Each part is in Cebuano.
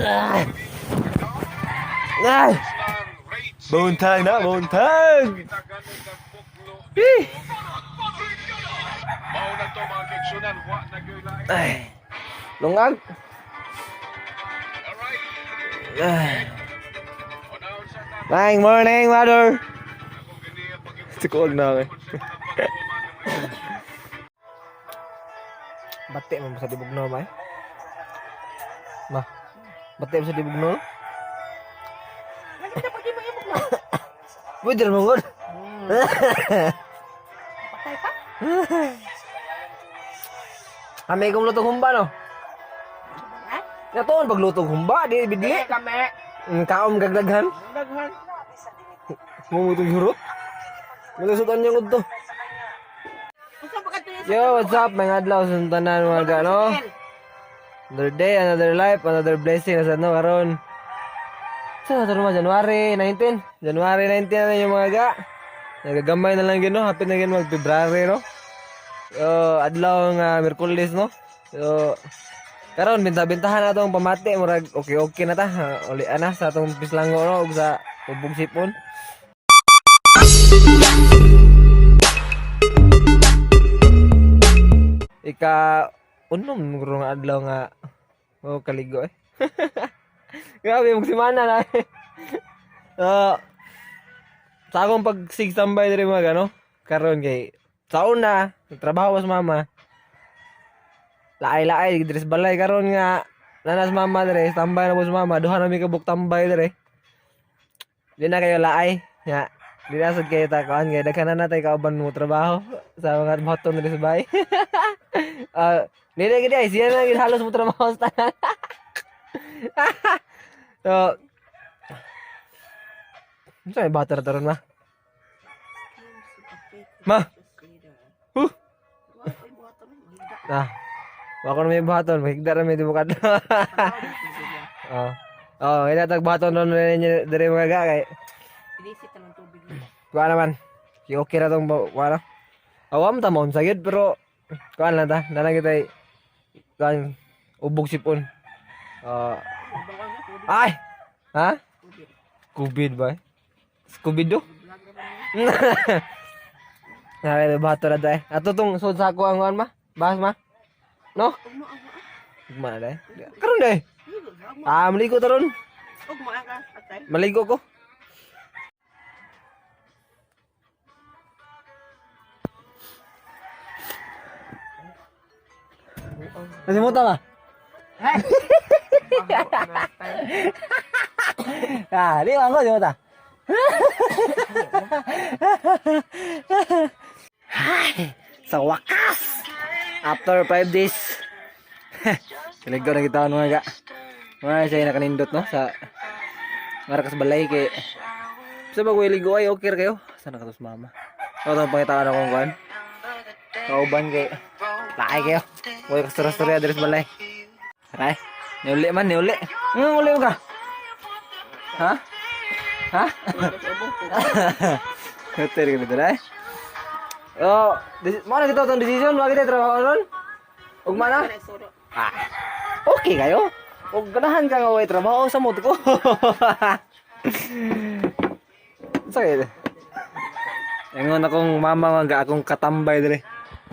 Ah. Ay! Buntag na, buntag! Eh! Ay! Lungag! Ay. Morning, morning, mother! Tikuog na ako eh. Bati mo sa dibugno, ma, eh? Ma, bati mo sa dibugno? Pwede naman gud. Patay pa? Kami kong lutong humba, no? Ha? Natuon paglutong humba, di bidli. Kami. Kaom gagdaghan. Daghan. Mumutong hurot. Magasutan niya to. Unsa ba kadto yung Yo, what's up? Mga adlaw sa tanan mga gano. Another day, another life, another blessing sa no karon. Sa na ma January 19. January 19 na yung mga ga. Nagagamay na lang gino, hapit na gino mag February, no. So, adlaw nga Miyerkules, no. So, karon binta-bintahan na atong pamati, murag okay okay na ta. Uli ana sa atong pislango, no, ug sa ubog sipon. Ika unom guro nga adlaw nga oh kaligo eh. Grabe mong simana na eh. Sa akong pagsigtambay diri mga ano, karon kay sa una, nagtrabaho sa mama. Laay-laay diri sa balay karon nga nanas mama dire, tambay na po sa mama, duha na mi kabuk tambay dire. Di na kayo laay. Nga, di na sad kayo takuan kay daghan na natay kauban mo trabaho sa mga buhaton diri sa bahay. Ah, di na gid ay siya na gid halos mo trabaho sa tanan. So, unsa may bata na taron, ma? Ma. Huh. Ah. Wa ko na may buhaton, mahigda ra may tibukad. Oh. Oh, ila tag buhaton ron diri mga ga kay Inisit na ng tubig. kuha naman. Ki okay ra tong kuha na. Awam ta mo sa gyud pero kuha lang ta. Nalang kita kuha ubog sipon. Ah, ay. Ha? Covid ba? Scooby Doo? Nare bato na dai. Ato tong sud sa ako ang kuan ma. Bahas ma. No? Ugma na dai. Karon dai. Ah, maligo ta ron. Ugma ka atay. Maligo ko. Nasimutan ba? Ah, di ba ko simuta? Ay, sa wakas! After 5 days. Kaligo na kita mga ga. Mga siya nakanindot no sa Mara kas balay kay sa bago ligo ay okay ra kayo. Sana ka tos mama. O tong pangitaan akong kuan. Kauban kay laay kayo. Way kastura-storya diri sa balay. Aray. Niuli man, niuli. Uli mo ka. Ha? Ha? Hotel ka dito eh. Oh, mo na kita tong decision, wa kita trabaho ron. Ugma na. Ah. Okay kayo. Og ganahan ka nga way trabaho sa moto ko. Sakit. Ingon akong mama nga akong katambay dire.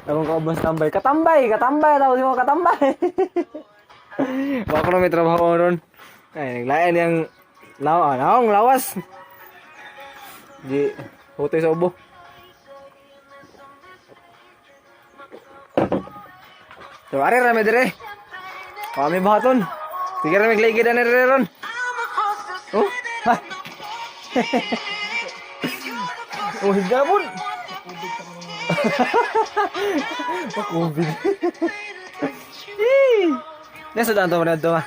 Akong kauban sa tambay. Katambay, katambay tawag mo katambay. Wa ko na may trabaho ron. Ay naglain yang lawa, naong lawas. Di hutoy sa ubo. So, are rame dire. Kami bahaton. Sige rame gligid na dire ron. Oh, ha. Oh, higabon. Makubig. Nasa daan to man to ma.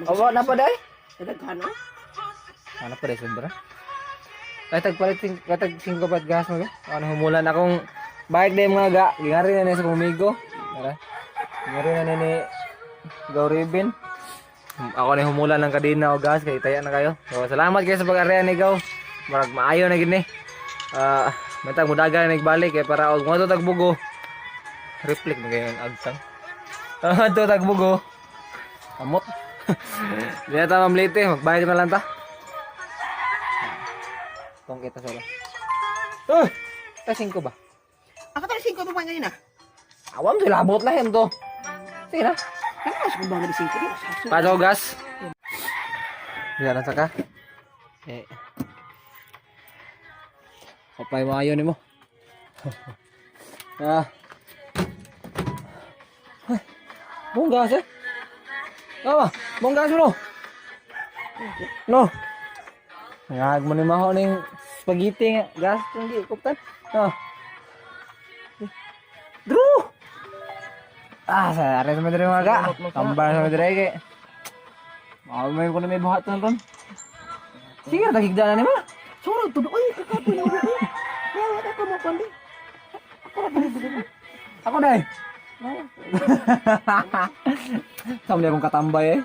Awa na pa dai? Daghan oh. Ano pa dai sobra? Ay tag palit sing tag 5 pat gas mo. Ano humulan akong bike day mga ga. Gingari na ni sa kumigo. Tara. Gingari na ni Gauribin. Ako na humulan ng kadena o gas kay taya na kayo. So, salamat kayo sa pag-area ni Gaw. Marag maayo na gid ni. Ah, Matag mudagan na nagbalik eh para og mga tagbugo. Reflect na kayo ang agtang. Ah, to tagbugo. Amot. Di na ta mamlite, magbayad na lang ta. Kung kita solo. Eh, tasing ko ba? Ako tara 5 pa ngayon ah. Awam sila abot lah to. Sige na. Ano mas kung bago 5 di? Paso gas. Diyan na ka. Eh. Kapay mo ayon nimo. Ah. Ay, bongga eh. Tama, bongga mo no. No. Ngag mo ni maho ning spaghetti nga gas hindi kuptan. Ah. Drew. Ah, sa ares mo diri mga ga. Tambal sa diri kay. Mao may ko na may buhaton ron. Sige, tagigda na nimo. Suro to oy kakapoy na ulo. Wala ka mo kundi. Ako dai. Sama niya akong katambay eh.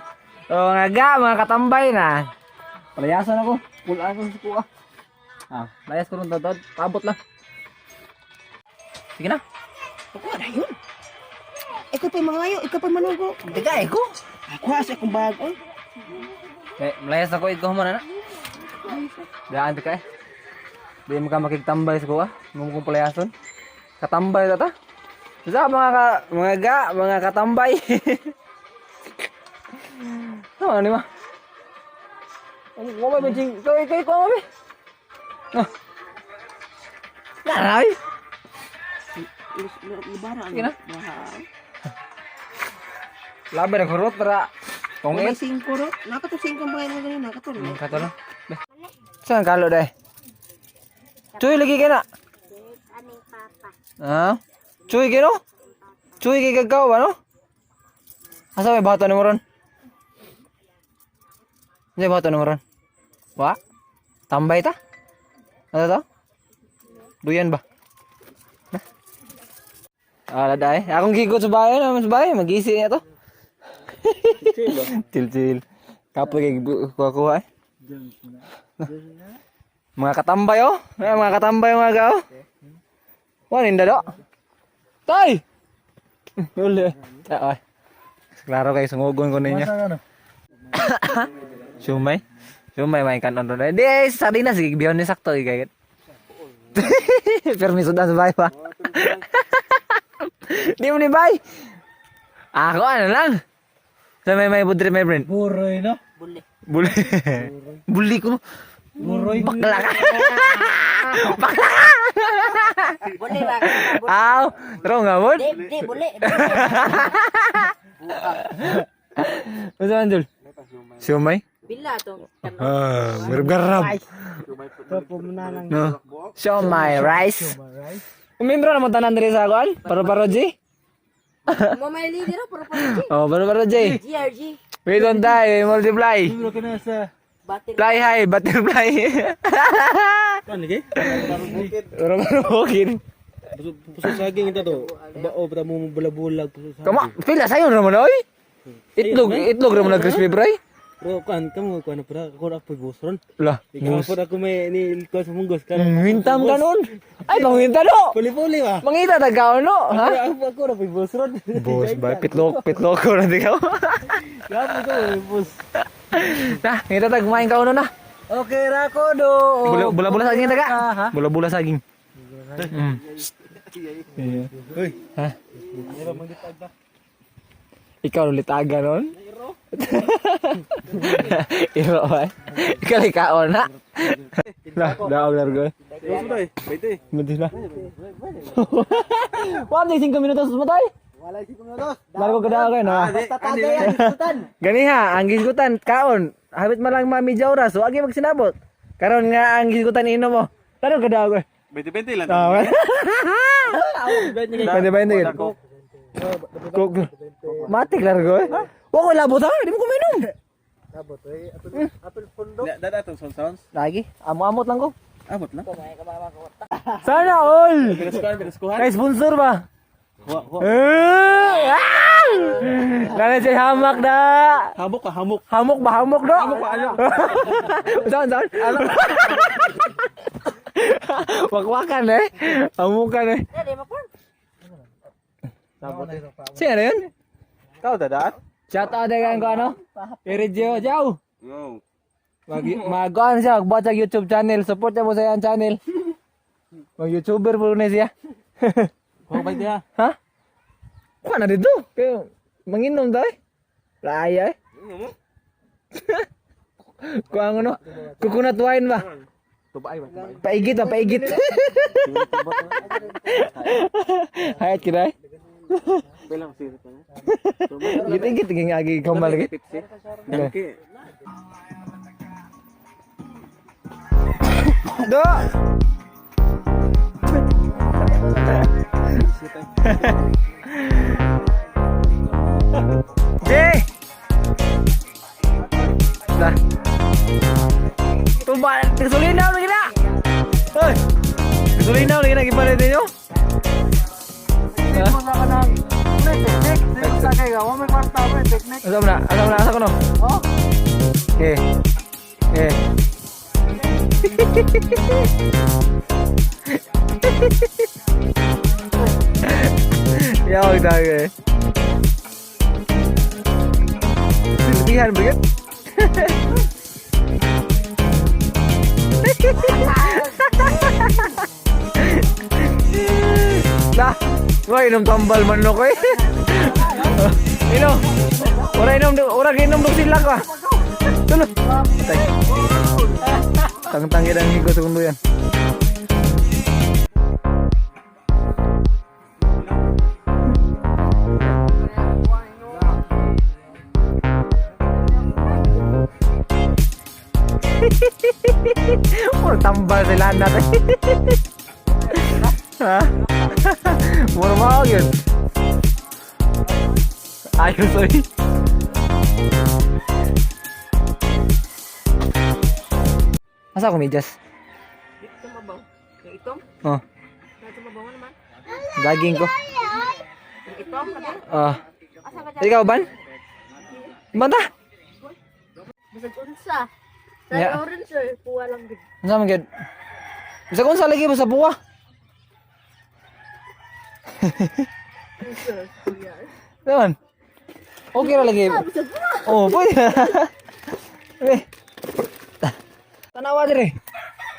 Oh, nga ga, mga katambay na. Palayasan ako. Pula ako sa kuha. Ah, layas ko ron totod. Pabot lang. Sige na. Ako na yun. Ikaw pa mga ayo, ikaw pa manugo. Tiga eh ko. Ako asa akong bag oy. Eh, malayas ako ikaw mo na na. Daan ka eh. Di mo ka makigtambay sa kuha. Mo kong palayason. Katambay ta ta. Sa mga ka, mga ga, mga katambay. Ano ni ma? Ano ba benching? Ikaw ikaw ikaw ba? Ah. Naray. Ibara Sige na. Wow. Labi na kurot para kung May it. 5 ro. Nakato 5 ang bayad mo ganina, nakato. Kato lang. Saan kalo dai? Chuy lagi kay na. Ha? Chuy kay no? Chuy kay gagaw ba no? Asa may bato ni mo ron? Hindi bato ni mo ron? Wa? Tambay ta? Ano to? Duyan ba? Na? Ah, day. Akong gigot sa bahay, naman sa bahay, mag-isi niya to. Chill, chill. Kapoy kay kuha-kuha eh. Mga katambay oh. Ay, mga katambay mga ka oh. Wala ninda do. Tay! Uli. Ah, ay. Klaro kay sungugon ko ninyo. Siumay. Siumay may kanon ron. Di eh, sardinas sige biyon ni sakto eh, kay. Permiso dan sa bay pa. Di mo ni bay. Ako ano lang. Sa may budre may friend. Buroy no? Buli. Buli. Buli ko. Buroy. Bakla ka. Bakla ka. Buli ba? Aw, taro nga mo. Di, di buli. Masa man dul? Siumay? Bila to. Ah, garap-garap. Topo mo na lang. No. Siomay rice. Umembro na mo tanan diri sa kuan? Paro-paro G? Mo may leader pero pa Oh, paro-paro G. GRG. We don't die, we multiply. Bro ka na sa... Battle. Fly high, butterfly. Ano kay? Paro-paro bukid. Puso saging ito to. Bao, para mo bulabulag. Puso saging. Kama, pila sayo ra man oy. Itlog, itlog ra man na crispy fry. Bro, kuan ka mo, kuan na pala. Ako na apoy bus ron. Lah, Ikaw po ako may ni kuan sa munggos. Karon Mintam ka nun. Ay, panginta no. Puli-puli ba? Mangita tagaon no, ha? Ako na apoy bus ron. Boss ba, pitlok, pitlok ko na di ka. Gapo ko may bus. Na, ngita tag kumain ka uno na. Okay ra ko do. Bula bula bula saging taga. Ha? Bula bula saging. Hoy. Ha? Ikaw ulit aga nun? Iro ba? Ikaw ulit kaon na? Lah, daog largo. Mati na. Wala na 5 minutos matay. Wala si minutos. Largo ka daw kayo na. Basta tagay ang gisgutan. Ganiha, ang gisgutan kaon. Habit man lang mami jawra, so agi magsinabot. Karon nga ang gisgutan inom mo. Largo ka daw kayo. 20-20 lang. Tama. Pwede ba yun? Coke. Matik largo eh. Wa ko labot ha, di mo kuminom. Abot eh. Apple apple pundo. Dada atong sound sounds. Lagi, amo-amot lang ko. Abot lang. Sana all. Pinaskuhan, pinaskuhan. Kay sponsor ba? Huwa, huwa. Eh! Ah! Nana siya hamak na. Hamok ka, hamok. Hamok ba hamok do? Hamok ba ano? Saan saan? Wakwakan eh. Amukan eh. Dali mo. Sino na yun? Tao dadaan? Shout out eh ko ano? Irigio, ciao. No. Mag mag ano siya, magbuhat sa YouTube channel. Support niya mo sa iyang channel. Mag YouTuber po na siya. Huwag ba niya? Ha? Kuha na dito. Kaya manginom daw eh. Laya eh. Kuha ang ano? Coconut wine ba? Tubaay ba? Tubaay. Paigit ba? Paigit. Hayat kita eh. Bilang sirit na. Igit-igit. Ging agi kamal lagi. Pepsi. Dangki. Do! Jay! Nah. Tumba, gasolina lagi na! Hoy! Gasolina lagi na, gipalit ninyo? Ha? Asa mo na? Asa mo na? Asa ko no? Okay. Okay. Yaw, tayo eh. Silbihan ba yun? Lah, wah inom tambal man ko eh. Inom. Ora inom, ora inom dong sila ka. Tulo. Patay. Tang-tangin ang higo sa kundo yan. Puro tambal sila natin. Ha? Muro mao yun. Ayos oy. Asa ako medyas? Ito mabaw. Yung itom? Oh, Ito mabaw naman. daging ko. Yung itom ka ba? Ah. Asa ka dyan? Ikaw ban? Banta. Bisag unsa. Sa Yeah. orange sir, kuha lang gid. Unsa man gyud? Bisag unsa lagi mo sa buwa. Unsa, kuya. Naman. Okay ra lagi. Bisag buwa. Oh, pwede. Eh. Tanawa dire.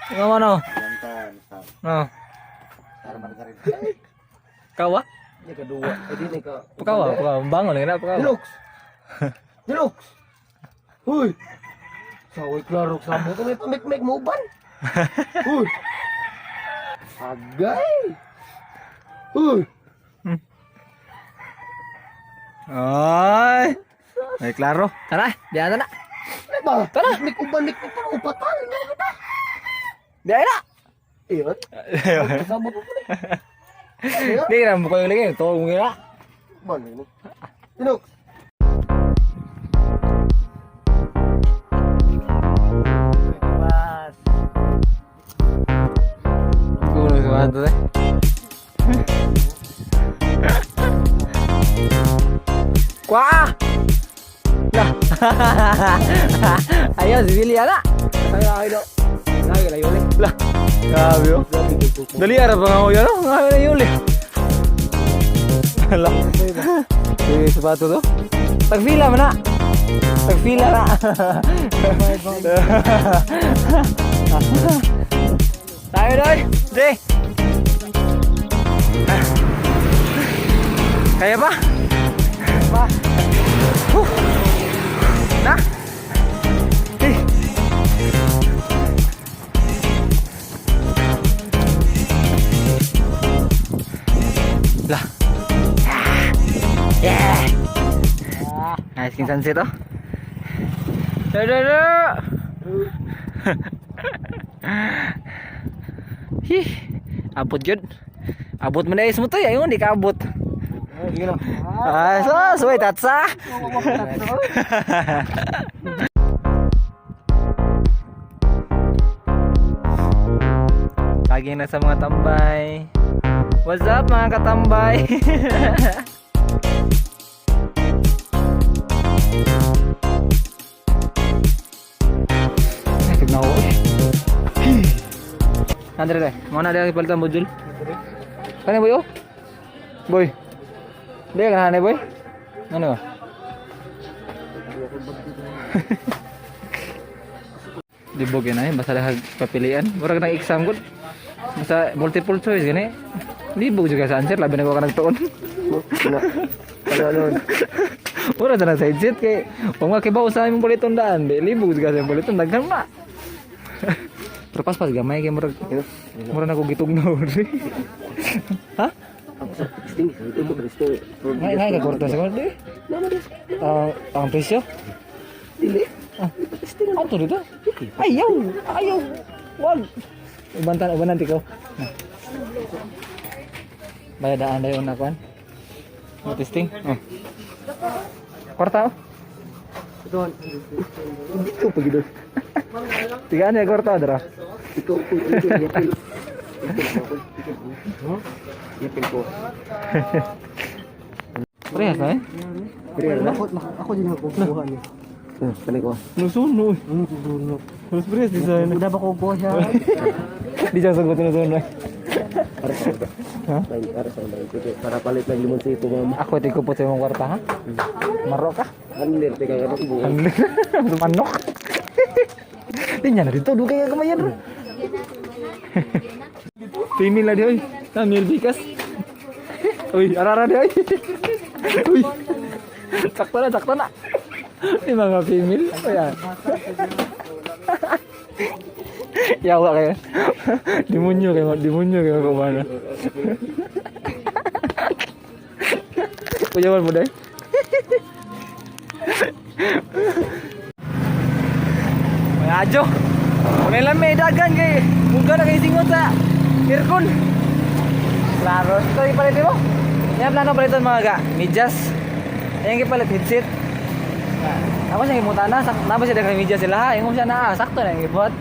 Nga no. No. Kawa? Ni ka duwa. Eh di ni ka. Pakawa, pakawa. Bangon lagi na pakawa. Deluxe. Deluxe. Huy. Saway klaro sa mo may pamikmik mo ban. Huy. Agay. Huy. Ay. Ay, klaro. Tara, diyan na na. Ano ba? Tara. Mik uban mik upan upatan. Diyan na. Iyon. Kasama ko pa. Di na mo ko yung lagi, to mo na. Ban ni. Deluxe. Pas. Kuno sa ato eh. Kwa! Lah. Ayaw, si Billy ana. Ay ay do. Lagi la yole. Lah. Grabe oh. Dali ara pa nga ko yan oh. Nga na yuli. Lah. Si sapato to. Tagfila man na. Tagfila na. Tayo doy. Jay. Kaya pa? Pa. Huh. Na. Eh. Lah. Yeah. Nice king sunset oh. Dadah. Hi. Abot jud. Abot man na mo to, ayun di ka abot. Sige na. Ah, so, suway tatsa. Lagi na sa mga tambay. What's up mga katambay? Ay, tignan ko. Eh. Andre dai. Mo na dai palitan module. Kani, boy, oh. Boy. Di ka na, boy. Ano ba? Libog yun ay, basta lahag papilian. Murag nang exam gud. Basta multiple choice gani. Libog juga sa answer, labi na ko ka nagtuon. Ano? Ano ano? Mura na sa headset kay kung makibaw sa imong paliton daan, di libog juga sa imong paliton daghan na. Pero pas gamay kay murag murag na ko gitugnaw. Ha? Sting, ito mo sting. Ngay ngay ka kwarta sa di. Ang presyo? Dili. Ah, ano dito? Ayaw! Ayaw! Wag! Ubantan, ubanan tikaw. Bayadaan na yun na kuan. Mo testing. Oh. Kwarta oh. Dito pa gid. Tigaan ya kwarta dra. Ikaw ko ito yapil. Yapil ko. Parehas na eh. Ako ako din ako kuha ni. Kani ko. Nusuno. Mas parehas design. Udah ba ko kuha siya? Di siya sagot nusuno. Para sa Ha? Para sa para palit ng limon sa ito, mama. Ako tigupot sa imong kwarta ha. Maro ka. Handler teka ka buo. Manok. Di niya na dito, dugay ka kamayan ro. Female na di oy. Na male bikas. Uy, arara di oy. Uy. Sakto na, sakto na. Di mga female. Ayan. Yawa kayo. Demonyo kayo, demonyo kayo kumana. Kuyawan mo dai. Mga adyo. Unay lang may dagan kay muga na kay singot sa aircon. Klaro, ito ipalit mo. Yan plano paliton mga ga. Medyas. Ayan gipalit headset. Ako siya gimuta na, napa siya daghang medyas sila ha. Ingon siya na, sakto na yung gibuhat.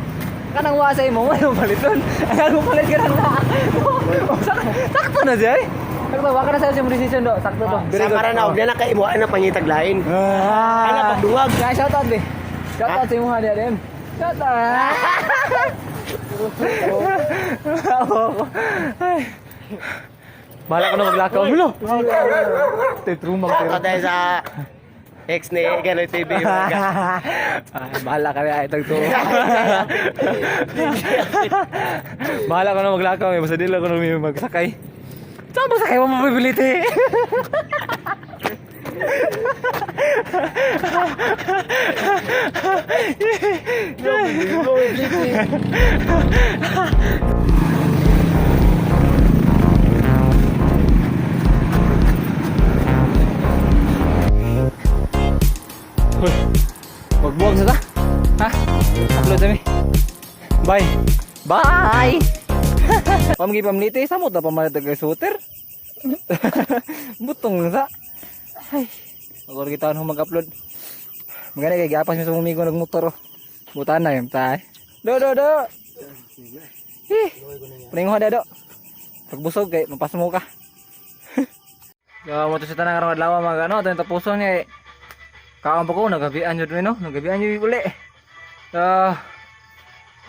Kanang wa sa imo, wala mo paliton. Ang mo palit ka nang naa. Sakto na siya eh. Sakto, waka na sa imo decision do. Sakto to. Very Sa good. para na og na kay imo ana pangitag lain. Ah. Ana pagduwag. Guys, shout out, be. Shout out sa imuha diya, dem. Shout out. Ako. Ay. Bahala ko na maglakaw. Hulo. Tetrumang Ako tayo sa ex ni Ganoy TV. Mga ga. Ay, bahala ka na ay tagto. Bahala ko na maglakaw eh. Basta di lang ko na may magsakay. Saan ba sakay mo mabibili eh? Hoy, magbuwag sa ta. Ha? Upload kami. Bye. Bye. Pamgi pamlite sa mo ta pamalit kay shooter. Butong lang sa. Ay. Magor kita ano mag-upload. Maganda kay gapas mi sa mumigo nagmotor. Oh. Butan na yun ta. Do do do. Eh. Paninguha do. Pagbusog kay mapasmo ka. So, mo to sa tanang karong adlaw mga ano, atong tapuson niya eh. Kaon pa ko, nagabian yun no? Nagabian yun uli. So,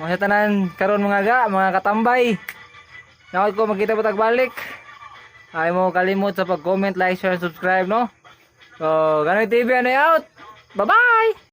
mga sa tanan karon mga ga, mga katambay. Nawag ko magkita pa tagbalik. Ay mo kalimot sa pag-comment, like, share, and subscribe, no? So, Ganoy TV, ano out? Bye-bye!